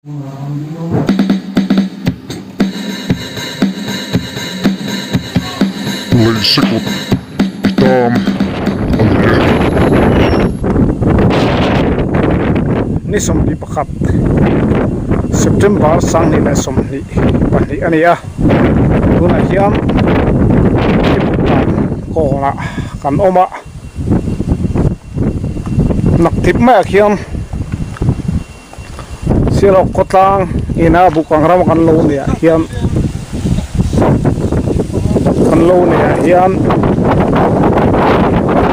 Lei sekawt i tan a ni e. Ni 21 September 2022 a ni a, tunah hian Tibutan kawnah kan awm a, naktip maiah khian. Sialhawk khawtlang ina bukang ram kan lo neih ah hian kan lo neih ah hian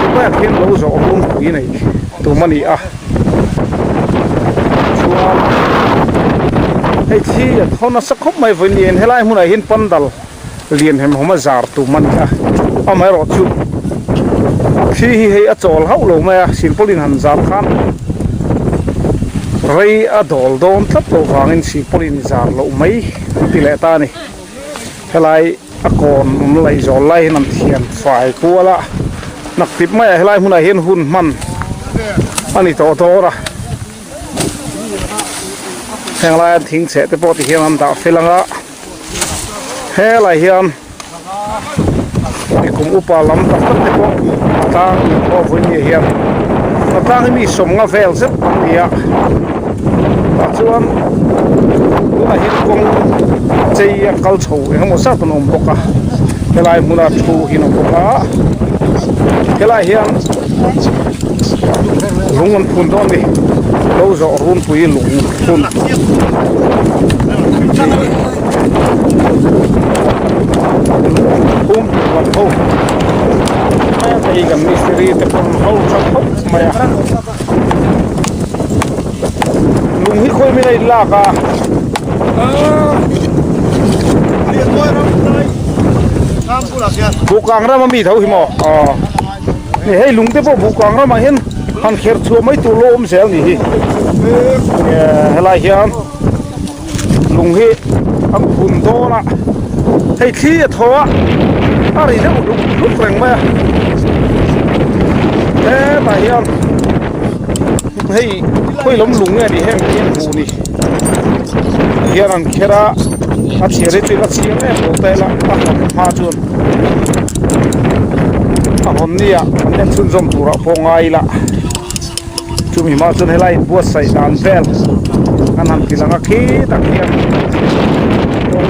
tlaiah khian lo zawh runpui nei tum a ni a chuan hei thi a thaw nasa khawp mai vawiin niin helai hmunah hian pandal lian hem hawm a zar tum a ni a amaherawhchu thi hi hei a chawl hauh lo mai a silpawlin han zar khan rei a dawl dawn tlat loh vangin silpawlin zar loh mai an ti leh ta a ni helai a kawn awm laih zawl lai hian an thian fai kual a naktip maiah helai hmunah hian hun hman a ni tawh dawn a. Heng laia thing chheh te pawh ti hian an dah fel ang a helai hian mi kum upa lam tak tak te pawh a tlang pawh vawi ni hian a tlang hi mi sawmnga vel zet an ni a tah chuan tunah hian kawng chei a kal chho eng emaw zat an awm bawk a helai hmuna thu hi an awm bawk a helai hian. Lung an phun dawn ni lo zawh runpui lung phun phum lam ho hei kan mistiri te pawn ho tha khawp mai a lung hi khawi min a in lak a. Bukang rama mi tho hi maw aw. Ni hei lung te pawh bukang ramah hian han kher chhuah mai tur lo awm zel ni hi helai hian lung hi an phun dawn a hei thli a thaw a a ri deuh hluk hluk reng mai a hetah hian hei khawi lam lung nge ni heng hi an hmuh ni hian an kher a a chhiar hi chu ila chhiar em lo ta ila a hawn hma chuan. A hawn nia an en chhunzawm turah pawh ngai ila chumi hma chuan helai inbuatsaih dan vel an han ti lang a khi tak hian kawng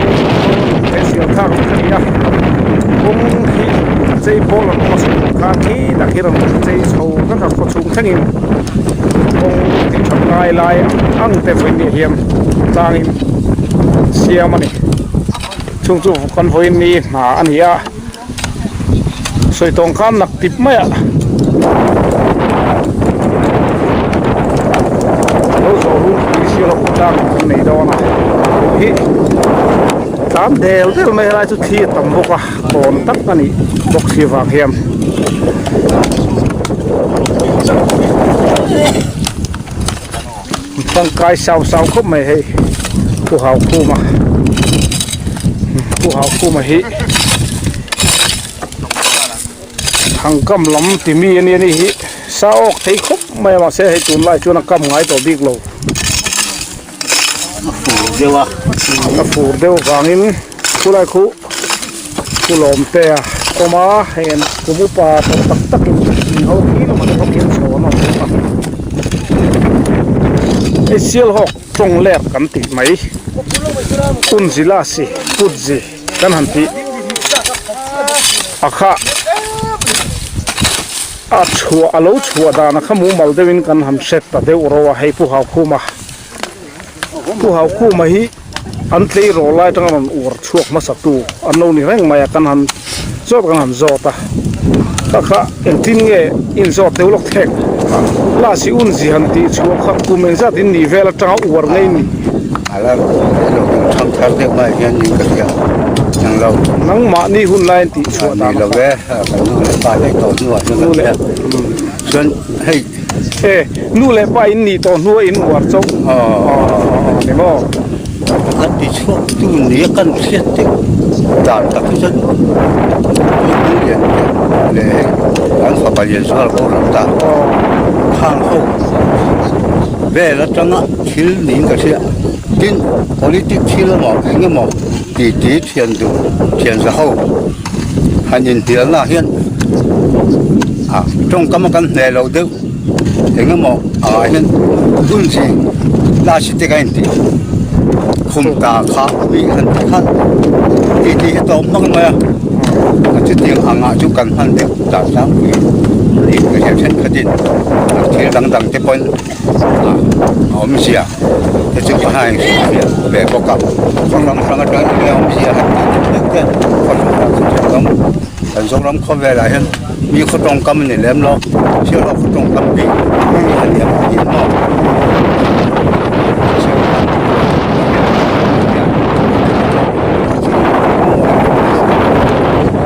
he sial thlak vek a ni a kawng hi a chei pawl an awm a sawi ang khan khi tak hi rawn chei chho vek a khawchhung thlengin kawng tih that ngai lai ang te vawiin ni hian tlangin siam a ni. Chung chu kan vawiin ni hna a ni a, sawi tawng khan nak tip mai a lo zawh run pui si lo tlang kan nei dawn a hi tlan del del mai helai chu thli a tam bawk a kawn tak a nih bawk si vang hian. Tangkai sau sau khawp mai hei Pu Haukhuma Pu Haukhuma hi Thangkam lam ti mi a nia ni hi sa awk thei khawp mai a mahse hei tunlai chuan a kam ngai tawh bik lo a fur deuh a a fur deuh vangin khulai khu Pu Lawmte a awm a hei an kum upa tawh tak tak in in ho khi lamah te pawh khian chho an awm bawk a hei Sialhawk tawng ler kan tih mai Unzila si Putzi kan han tih a kha a chhuah a lo chhuah dan a kha mumal deuhin kan han hre ta deuh ro a hei Pu Haukhuma Pu Haukhuma hi. An tleirawl lai atanga rawn uar chhuak hmasa tu an lo ni reng mai a kan han zawt kan han zawt a kha kha engtin nge inzawt deuh lawk thek class hi un zi han tih chhuah kha kum engzat in nih vel atanga uar ngei ni. Ala lo in thang thar deuh mai hian ning ka hria nang lo. Nangmahni hun lai an tih chhuah dan a kha. Ni lo e kan nu leh pa leh tawh hnuah chuan kan hria chuan hei. E nu leh pa in nih tawh hnua in uar chauh aw ni maw. A ti chhuak tu nia kan hriat deuh dan tak hi chuan tui lian leh hei kan fapa lian zual ko ram ta khang ho vel atanga thil niin ka hria. Tin, politic thil emaw eng emaw ti ti thian duh thian za ho han inhnialna hian ah tawngkam a kan hneh loh deuh eng emaw ah hian hun chi lasi te ka intih khum ta kha mi han tih kha ti ti hi tawp hmak mai a chutiang angah chu kan hman deuh dan tlangpui a ni ka hriat thenkhatin thil dang dang te pawhin. A awmzia te chu ka hain hrilhfiah ve bawk a, khaw hrang hrang atang enge awmzia han tih deuh deuh te khaw hrang hrang chu tawngkam kan Zoram khawvelah hian mi khaw tawngkam a ni lem lo, Sialhawk khaw tawngkam bik a ni ang tih maw.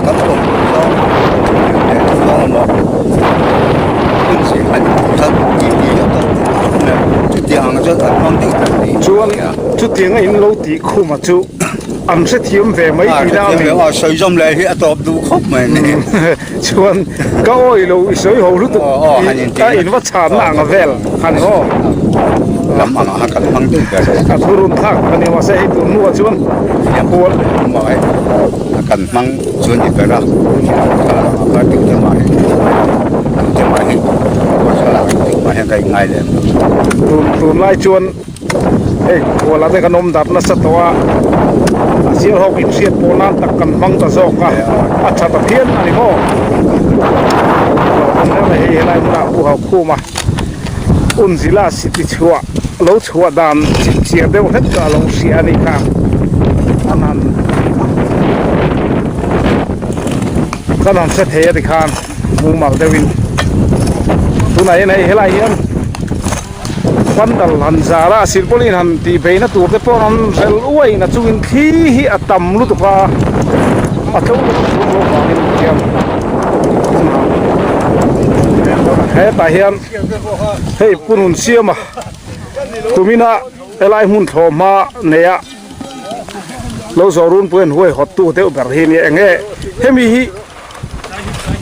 Kan tawng zawng leh zawng emaw hun zir an that tih tih a tawp chutiang ang chuan an hmang deuh ber ni Chuan chutianga in lo tih khuma chu an hrethiam ve mai tih na a ni. A sawi zawm leh hi a tawp duh khawp mai a ni. Chuan ka awi lo i sawi ho lutuk a in va chhanna ang a vel han aw. Lam ang a kan hmang deuh ber. A thurun thlak a ni mahse hei tun hnuah chuan hual a kan hmang chu a ni ber a thlalak ah khan tute mah hi tute mah hi thlalak ah tute mah hian ka inngai lem lo. Tun tunlai chuan hei khuala te kan awm darh nasa tawh a a zir hawk inhriat pawh nan tak kan hmang ta zawk a a tha ta phian a ni maw hei helai hmunah pu Haukhuma Unzila city chhuah lo chhuah dan chipchiar deuh hlek chu a lo hria a nih kha an han kan han hre thei a tikhan mumal deuhin tunah hian hei helai hian pandal han zar a silpawlin han tih beihna tur te pawh an rel uain a chungin thli hi a tam lutuk a a tlo lutuk chu lo vangin hian hetah hian hei punun siama tumina helai hmun thlawh hma neia lo zawh runpui an huai hawt tu deuh ber hi nia enge hemi hi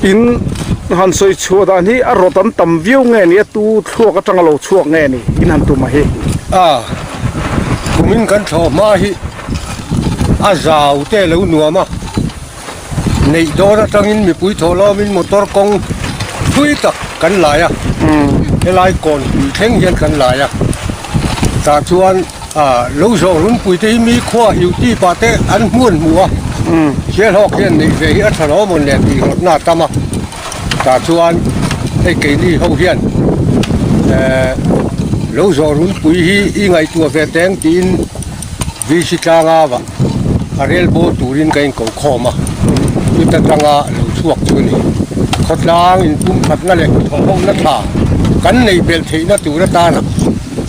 in han sawi chhuah dan hi a rawt an tam viau nge ni a tu thluak atanga lo chhuak nge ni in han tum a hi. A kumin kan thlawh hma hi a zau te lo nuam a. Neih dawn atangin mipui thawh lawmin motor kawng thui tak kan lai a, helai kawn pui thleng hian kan lai a, tah chuan ah lo zawh runpui te hi mi khua hiu ti pah te an hmuan hmu a, Sialhawk hian neih ve hi a tha lo mawn le tih rawtna a tam a, tah chuan hei keini ho hian eh lo zawh runpui hi i ngaihtuah ve teng tiin VC tlanga vah. A rel bawr turin ka inko khawm a, chuta tanga lo chhuak chu a ni. Khawtlang inpumkhatna leh thawhhona tha kan neih belh theihna tur atana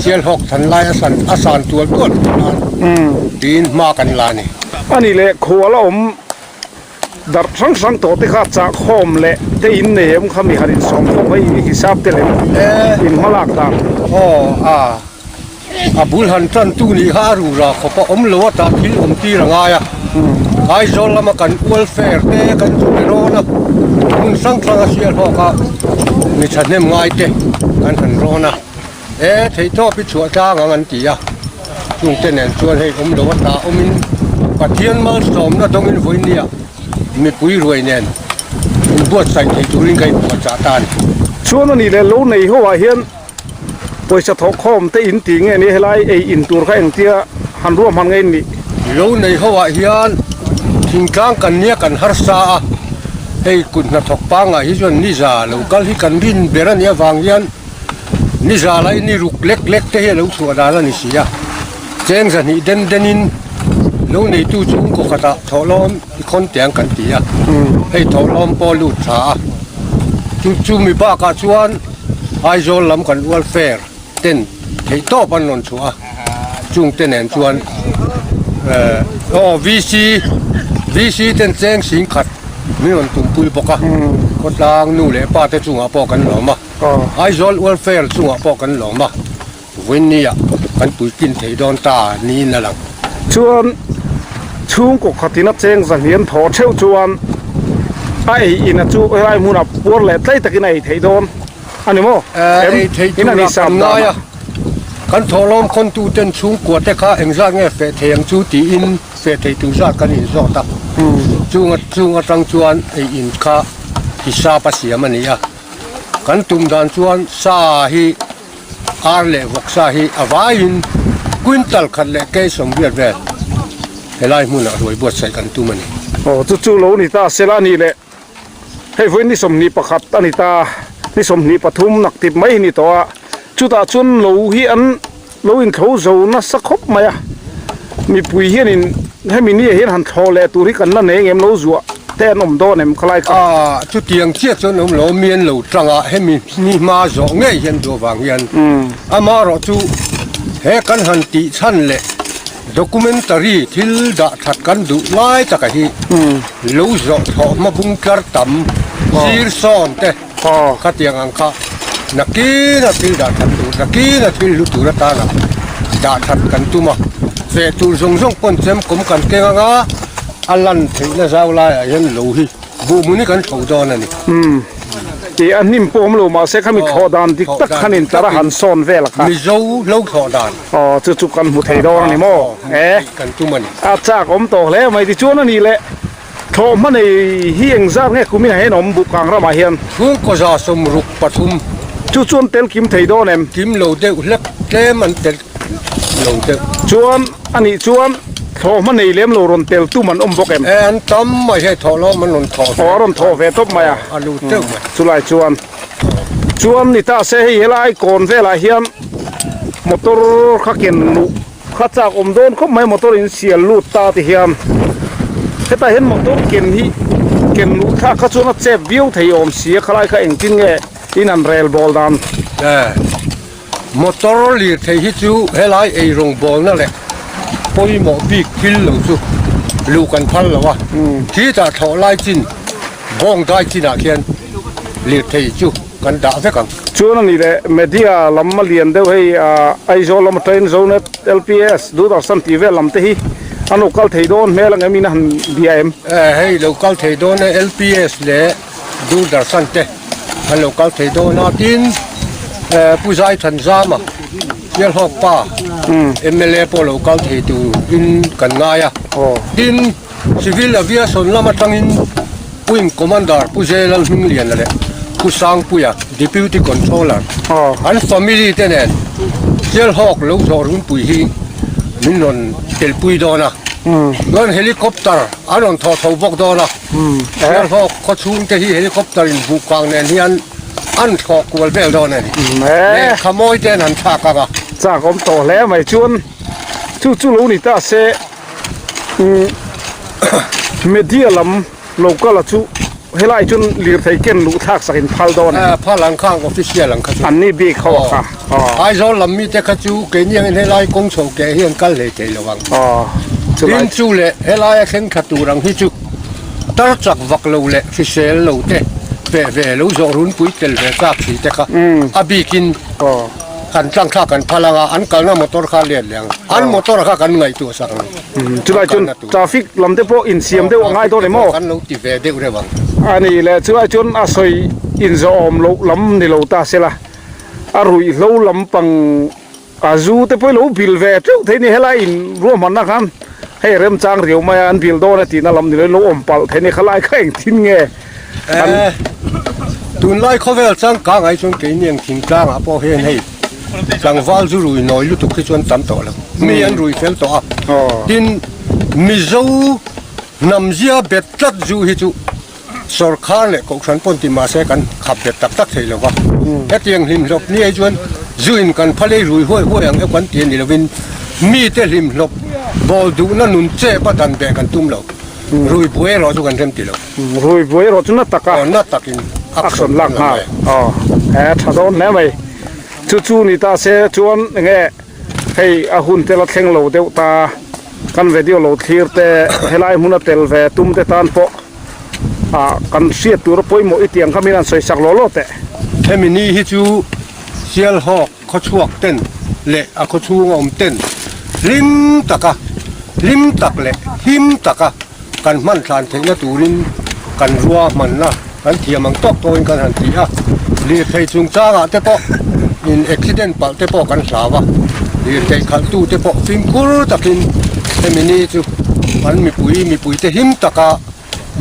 Sialhawk than lai a san a san tual tual tur nan tiin hma kan la a ni. A nih leh khual a awm darh hrang hrang tawh te kha chahkhawm leh te in nei em kha mi han insawm khawm hei hisap te lem in hmalak dan. Aw a. A bul han tan tu nih kha a ru ra khawp a, awm lo a tah thil awm tir a ngai a. Aizawl lama kan welfare te kan chu be rawn a, hmun hrang hrang a hriat hlawk a, mi thahnem ngai te kan han rawn a, e theihtawp hi chhuah tlang ang an ti a, chungte nen chuan hei awm lo a tah awmin Pathian malsawmna dawngin vawinia mipui ruai nen inbuatsaih thei turin ka inpuahchah ta a ni. Chuan a nih leh lo nei ho ah hian. Pawisa thawh khawm te in tih nge ni helai ei in tur kha engtia han ruahman nge in nih? Lo nei ho ah hian thingtlang kan nia kan harsa a, hei kut hnathawk pangngai hi chuan niza lo kal hi kan rin ber a nih avang hian niza lai ni ruk lek lek te hi a lo chhuah dan a ni si a, cheng zahnih den den in lo neitu chu kaw khatah thawhlawm i khawn tiang kan ti a, hei thawhlawm pawh a lut tha a, chu chumi bakah chuan. Aizawl lam kan welfare ten theih tawp an rawn chhuah a, chung te nen chuan eh aw VC VC ten cheng sing khat min rawn tumpui bawk a, khawtlang nu leh pa te chungah pawh kan lawm a, Aizawl welfare chungah pawh kan lawm a, vawiinniah kan puitlin thei dawn ta niin a lang. Chuan chhungkaw khatin a cheng zahnian thaw theuh chuan a ei in a chu helai hmunah puar leh tlai takin a ei theih dawn a ni maw? Em, ei theih in a tura ni kan ngai a. Kan thawhlawm khawntu ten chhungkua te kha engzat nge feh thei ang chu tiin feh thei tur zat kan inzawt a. Chung chung atang chuan ei in kha hisap a siam a ni a. Kan tum dan chuan sa hi ar leh vawksa hi a vaiin quintal khat leh kei 80 vel helai hmunah ruai buatsaih kan tum a ni. Aw chu chu lo ni ta sela a nih leh. Hei vawiin ni 21 a ni ta, ni 23 nak tip mai hi ni tawh a, chutah chuan lo hi an lo inthlo zo nasa khawp mai a, mipui hianin hemi ni ah hian han thlawh leh tur hi kan la nei engem lo zuah te an awm dawn em khalai kha. Aaa chutiang chiah chuan awm lo, mi an lo tang a, hemi ni hma zawh ngei hian duh avang hian amaherawhchu he kan han tih chhan leh Documentary thil dah that kan duh lai taka hi lo zawh thlawh hma bung tlar tam zir sawn te khatiang ang kha nakina thil dah that tur nakina thil hlu tur atana dah that kan tum a, feh tur zawng zawng pawn chem kawm kan keng anga a lan theihna zau laiah hian lo hi buhmun hi kan tho dawn a ni. Tih a hnim pawh awm lo mahse khami thlawh dan dik tak khan in tlar a han sawn vel kha. Mizo lo thlawh dan. Aw chu chu kan hmu thei dawn a ni maw? E kan tum a ni. A chak awm tawh hle mai tichuan a nih leh thlawh hma nei hi engzat nge kum in a hen awm Bukang ramah hian. Chhungkaw 63. Chu chuan tel kim thei dawn em? Kim lo deuh hlek tlem an tel lo deuh. Chuan a nih chuan thlawh hma nei lem lo rawn tel tum an awm bawk em? E an tam mai hei thawh lawm an rawn thawh ve. Aw a rawn thawh ve tawp mai a. A lut deuh mai. Chulai chuan. Chuan ni ta se hei helai kawn velah hian motor kha ken luh kha chak awm dawn khawp mai motor in sial lut ta ti hian hetah hian motor ken hi ken luh thlak kha chuan a chep viau thei awm si a khalai kha engtin nge in an rel bawl dan. Motor lirthei hi chu helai eirawng bawlna leh pawimawh bik thil lo chu luh kan phal lo a, khitah thlawh lai chin bawng dai chinah khian lirthei chu kan dah vek ang. Chuan a ni leh media lam a lian deuh hei Aizawl lam atangin Zonet, LPS, Doordarshan tih vel lam te hi an lo kal thei dawn hmel ang em in a han bia em? Hei lo kal thei dawn e LPS leh Doordarshan te an lo kal thei dawn a tin Pu Zaithanzama Sialhawk pa mla pawh lo kal thei tur in kan ngai a tin Civil Aviation lam atangin Wing Commander Pu Zelal Hmingliana leh Pu Sangpuia Deputy Controller an family te nen Sialhawk lo zawh runpui hi min rawn telpui dawn a chuan helicopter an rawn thawh tho bawk dawn a. Sialhawk khaw chhung te hi helicopter in buh kang nen hian an thlawh kual vel dawn a ni. Lehkha mawi te an han thlak ang a. Chak awm tawh hle mai chuan chu chu lo ni ta se media lam local a chu helai chuan lirthei ken luh thlak sak in phal dawn a ni. Phal ang kha ang official ang kha chu. An ni bik ho a kha. Aizawl lam mite kha chu keini angin helai kawng chho ke hi an kal hlei thei lo ang. Tin chu leh helaia thleng tha tur ang hi chu tar chak vak lo leh hrisel lo te feh ve lo zawh runpui tel ve chak si te kha a bikin kan tlang thlak kan phal ang a, an kalna motor kha a let leh ang. An motor kha kan ngaihtuah sak ang. Chulai chuan traffic lam te pawh insiam deuh a ngai dawn em aw? Kan lo ti ve deuh reuh ang. A ni leh chulai chuan a sawi inzawhawm loh lam ni lo ta sela a ruihhlo lampang A zu te pawh i lo bil ve teuh thei ni helai in ruahmanna khan hei remchang riau mai a an bil dawn a tihna lam ni lo in lo awm palh thei ni khalai kha engtin nge an Tunlai khawvel changkang ai chuan keini ang thingtlang ah pawh hian hei tlangval zu rui nawi lutuk hi chuan tam tawh lo mi an rui fel tawh a tin Mizo hnamzia bet tlat zu hi chu Sawrkhar leh kohhran pawn ti mahse kan khap bet tak tak thei lova, hetiang hlimhlawp ni ai chuan zu in kan phalei rui huai huai ang emaw kan ti a ni lovin mite hlimhlawp bawl duhna nun chep a dan beh kan tum lo, rui buai erawh chu kan rem ti lo. Rui buai erawh chu na taka Aw na takin action lak nghal. Aw he tha dawn hle mai. Chu chu ni ta se chuan enge hei a hun te la thleng lo deuh ta kan video lo thlir te helai hmuna tel ve tum te tan pawh ah kan hriat tur a pawimawh i tiang kha min han sawi sak law law teh. Hemi ni hi chu Sialhawk khawchhuak ten leh a khawchhung a awm ten hlim taka hlim tak leh him taka kan hman thlan theihna turin kan rua hmanna kan thiam ang tawk tawkin kan han ti a, lirthei chungchangah te pawh in accident palh te pawh kan hlau a. Lirthei khalhtute pawh fimkhur takin hemi ni chu an mipui mipuite him taka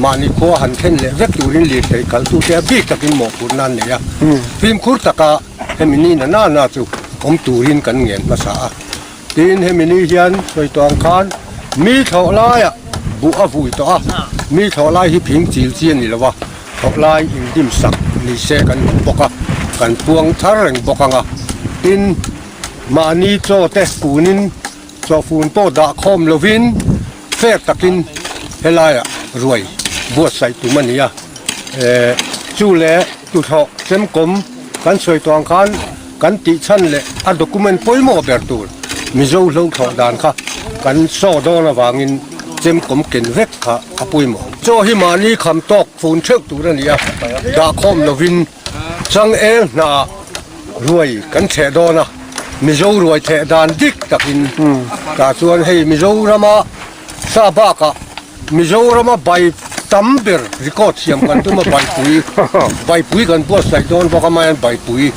mahni khua han thlen leh vek turin lirthei khalhtute a bik takin mawhphurhna an nei a. Fimkhur taka hemi ni na na na chu awm turin kan ngen hmasa a. Tin, hemi ni hian sawi tawh ang khan mi thlawh laiah buh a vui tawh a, mi thlawh lai hi phing chil chi a ni lo a, thlawh lai indim sak ni se kan duh bawk a, kan puang thar reng bawk ang a. Tin, mahni chaw te funin chaw fun pawh dah khawm lovin fair takin helaiah ruai buatsaih tum a ni a. Eh, chu leh tuthlawh chemkawm kan sawi tawh ang khan kan tih chhan leh a document pawimawh ber tur Mizo hlo thlawh dan kha kan saw dawn avangin chemkawm ken vek kha a pawimawh. Chaw hi mahni kham tawk fun theuh tur a ni a, dahkhawm lovin changel hna ruai kan chheh dawn a, Mizo ruai theh dan dik takin tah chuan hei Mizorama Sa bakah Mizorama bai tam ber record siam kan tum a baipui baipui kan buatsaih dawn bawk a maian baipui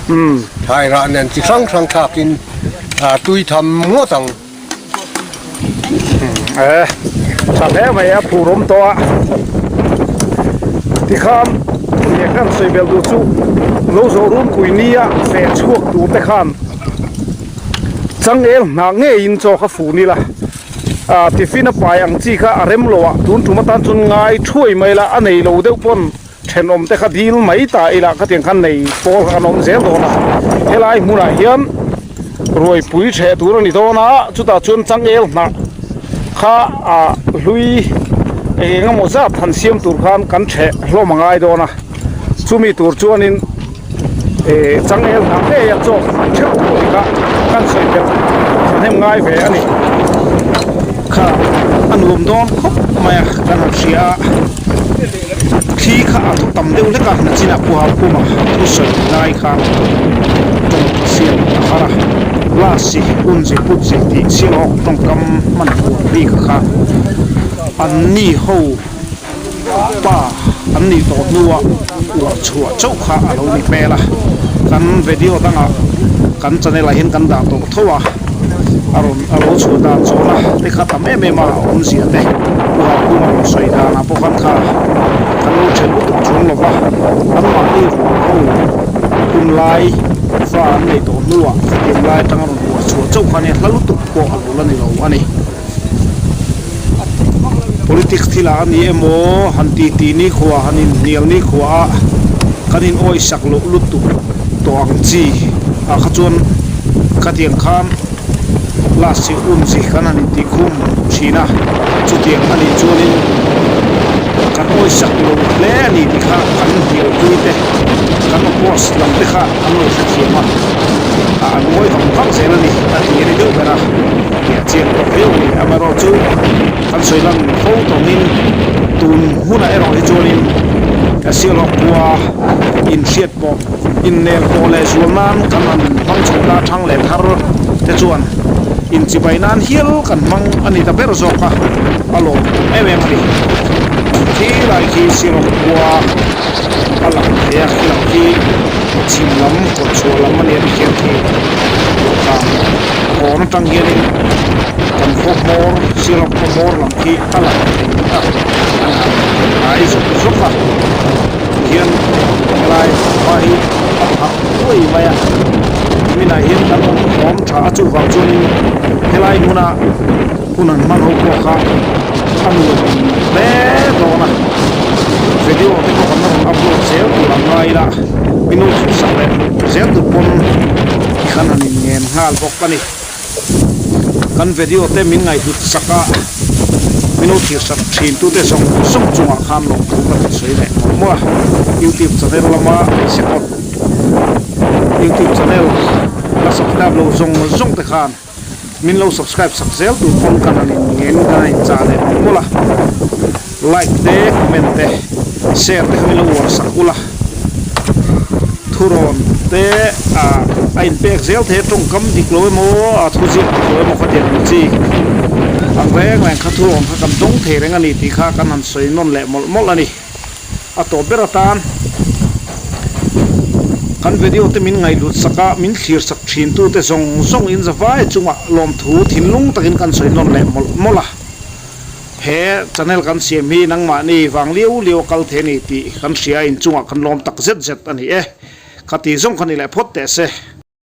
thlai rah nen chi hrang hrang thlakin tui tham ngawt ang. Eh tha hle mai a phur awm tawh a tikhan leh khan sawi belh duh chu lo zawh runpui nia feh chhuak tur te khan changel hnah ngeiin chaw kha fun ila. Ah tiffin a pai ang chi kha a rem lo a tun tum atan chuan ngai thuai mai la a nei lo deuh pawn thenawm te kha dil mai ta ila khatiang khan nei pawl kha kan awm zel dawn a helai hmunah hian ruaipui theh tur a ni dawn a chutah chuan changel hnah kha ah hlui eng eng emaw zat han siam tur khan kan theh hlawm a ngai dawn a chumi tur chuanin. eh changel hnah ngei a chawk hnah theuh tur kha kan sawi belh thahnem ngai ve a ni kha a nuam dawn khawp mai a kan han hria a thli kha a thaw tam deuh hlek a nachinah pawha khuma thu sawi lai khan tawng siam a har a glass hi unzi putzi tih sialhawk tawngkam hman tur bik kha an ni ho. Pa an nih tawh hnua uar chhuah chauh kha a lo ni hmel a, kan video dangah kan channel ah hian kan dah tawh tho a, a rawn a lo chhuah dan chawn a te kha tam em em a a awmzia te Pu Haukhuma rawn sawi danah pawh khan kha kan lo then lutuk chuang lo va, anmahni rual ho hun lai fa an neih tawh hnuah khatiang lai atanga rawn uar chhuah chauh kha nia hla lutuk pawh a lo la ni lo a ni. Politics thilah a ni emaw han ti tih ni khuah han inhnial ni khuah a kan in awisak loh lutuk tawh ang chi ah kha chuan khatiang khan last hi un chi kan han intih khum thin a chutiang a nih chuanin kan awisak lo hle a ni tih kha kan hnial pui te kan oppose lam te kha an lo hrethiam a ah an ngawi vang vang zel a ni a ti a ni deuh ber a. Tih a chiang tawh viau a ni. Amaherawhchu kan sawi lang fo tawngin tun hunah erawh hi chuanin Sialhawk khua inhriat pawh innel pawh leh zual nan kan han hmang chho ta thang leh thar te chuan inchibai nan hial kan hmang a ni ta ber zawk a, a lawm em em a ni. Khi lai khi Sialhawk khua a lang thei a, khi lam khi chhim lam kawtchhuah lam a ni a ti khian khi dawhkan. Kawn atang hianin kan khaw hmawr Sialhawk khaw hmawr lam khi a lang thei a an han hnai zawk zawk a tihian helai hma hi a phah uai mai a niminah hian kan awm hlawm tha a chuvang chuanin helai hmuna hun an hman ho pawh kha a nuam hle dawn a video te pawh kan rawn upload zel tur ang ngai ila minu chhuhsak leh zel tur pawn tikhan han inngen nghal bawk a ni kan video te min ngaihhlut sak a minu thirsak thin tute zawng zawng chungah khan lawmthu kan rawn sawi leh mawlh mawlh a youtube channel lama second youtube channel la subscribe lo zawng zawng te khan. Min lo subscribe sak zel tur pawn kan han in ngen kan han in chah leh mawlh mawlh a, like te comment te share te kha min lo uar sak ula, thurawn te ah a in pek zel thei a tawngkam dik lo emaw a thu ziak dik lo emaw khatiang ang chi ang reng reng kha thurawn kha kan dawng thei reng a ni tih kha kan han sawi nawn leh mawlh mawlh a ni. A tawp ber atan. Kan video te min ngaihlut sak a, min thlir sak thin tu te zawng zawng in zavai chungah lawmthu thinlung takin kan sawi nawn leh mawlh mawlh a. He channel kan siam hi nangmahni vang liau liau a kal thei a ni tih kan hria a, inchungah kan lawm tak zet zet a ni e. Kha ti zawng kha ni leh phawt teh se.